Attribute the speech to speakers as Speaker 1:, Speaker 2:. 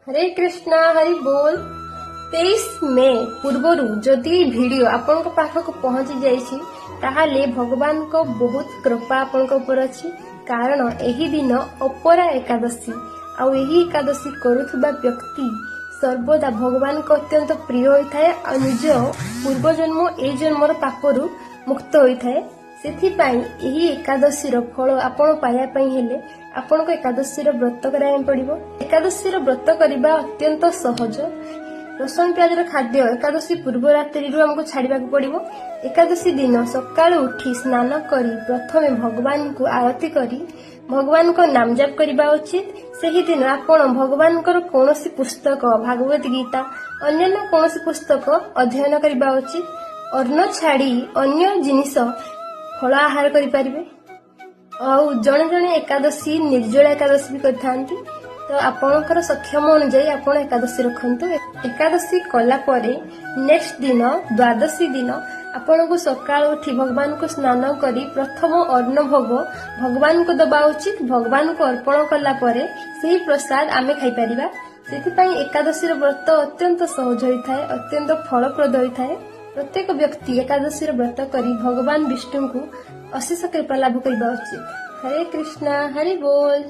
Speaker 1: ହରେ କୃଷ୍ଣ, ହରି ବୋଲ। 23 ମେ ପୂର୍ବରୁ ଯଦି ଏହି ଭିଡ଼ିଓ ଆପଣଙ୍କ ପାଖକୁ ପହଞ୍ଚି ଯାଇଛି, ତାହେଲେ ଭଗବାନଙ୍କ ବହୁତ କୃପା ଆପଣଙ୍କ ଉପରେ ଅଛି। କାରଣ ଏହି ଦିନ ଅପରା ଏକାଦଶୀ, ଆଉ ଏହି ଏକାଦଶୀ କରୁଥିବା ବ୍ୟକ୍ତି ସର୍ବଦା ଭଗବାନଙ୍କ ଅତ୍ୟନ୍ତ ପ୍ରିୟ ହୋଇଥାଏ ଆଉ ନିଜ ପୂର୍ବଜନ୍ମ, ଏଇ ଜନ୍ମର ପାପରୁ ମୁକ୍ତ ହୋଇଥାଏ। ସେଥିପାଇଁ ଏହି ଏକାଦଶୀର ଫଳ ଆପଣ ପାଇବା ପାଇଁ ହେଲେ ଆପଣଙ୍କୁ ଏକାଦଶୀର ବ୍ରତ କରିବା ପାଇଁ ପଡ଼ିବ। ଏକାଦଶୀର ବ୍ରତ କରିବା ଅତ୍ୟନ୍ତ ସହଜ। ରସୁଣ ପିଆଜର ଖାଦ୍ୟ ଏକାଦଶୀ ପୂର୍ବ ରାତ୍ରିରୁ ଆମକୁ ଛାଡ଼ିବାକୁ ପଡ଼ିବ। ଏକାଦଶୀ ଦିନ ସକାଳୁ ଉଠି ସ୍ନାନ କରି ପ୍ରଥମେ ଭଗବାନଙ୍କୁ ଆରତି କରି ଭଗବାନଙ୍କ ନାମ ଜାପ କରିବା ଉଚିତ। ସେହିଦିନ ଆପଣ ଭଗବାନଙ୍କର କୌଣସି ପୁସ୍ତକ, ଭାଗବତ ଗୀତା, ଅନ୍ୟାନ୍ୟ କୌଣସି ପୁସ୍ତକ ଅଧ୍ୟୟନ କରିବା ଉଚିତ। ଅନ୍ନ ଛାଡ଼ି ଅନ୍ୟ ଜିନିଷ, ଫଳ ଆହାର କରିପାରିବେ। ଆଉ ଜଣେ ଜଣେ ଏକାଦଶୀ, ନିର୍ଜଳା ଏକାଦଶୀ ବି କରିଥାନ୍ତି। ତ ଆପଣଙ୍କର ସକ୍ଷମ ଅନୁଯାୟୀ ଆପଣ ଏକାଦଶୀ ରଖନ୍ତୁ। ଏକାଦଶୀ କଲା ପରେ ନେକ୍ସଟ ଦିନ, ଦ୍ୱାଦଶୀ ଦିନ ଆପଣଙ୍କୁ ସକାଳୁ ଉଠି ଭଗବାନଙ୍କୁ ସ୍ନାନ କରି ପ୍ରଥମ ଅନ୍ନ ଭୋଗ ଭଗବାନଙ୍କୁ ଦେବା ଉଚିତ। ଭଗବାନଙ୍କୁ ଅର୍ପଣ କଲା ପରେ ସେହି ପ୍ରସାଦ ଆମେ ଖାଇପାରିବା। ସେଥିପାଇଁ ଏକାଦଶୀର ବ୍ରତ ଅତ୍ୟନ୍ତ ସହଜ ହୋଇଥାଏ, ଅତ୍ୟନ୍ତ ଫଳପ୍ରଦ ହୋଇଥାଏ। ପ୍ରତ୍ୟେକ ବ୍ୟକ୍ତି ଏକାଦଶୀର ବ୍ରତ କରି ଭଗବାନ ବିଷ୍ଣୁଙ୍କୁ ଅଶେଷ କୃପା ଲାଭ କରିବା ଉଚିତ। ହରେ କୃଷ୍ଣ, ହରି ବୋଲ।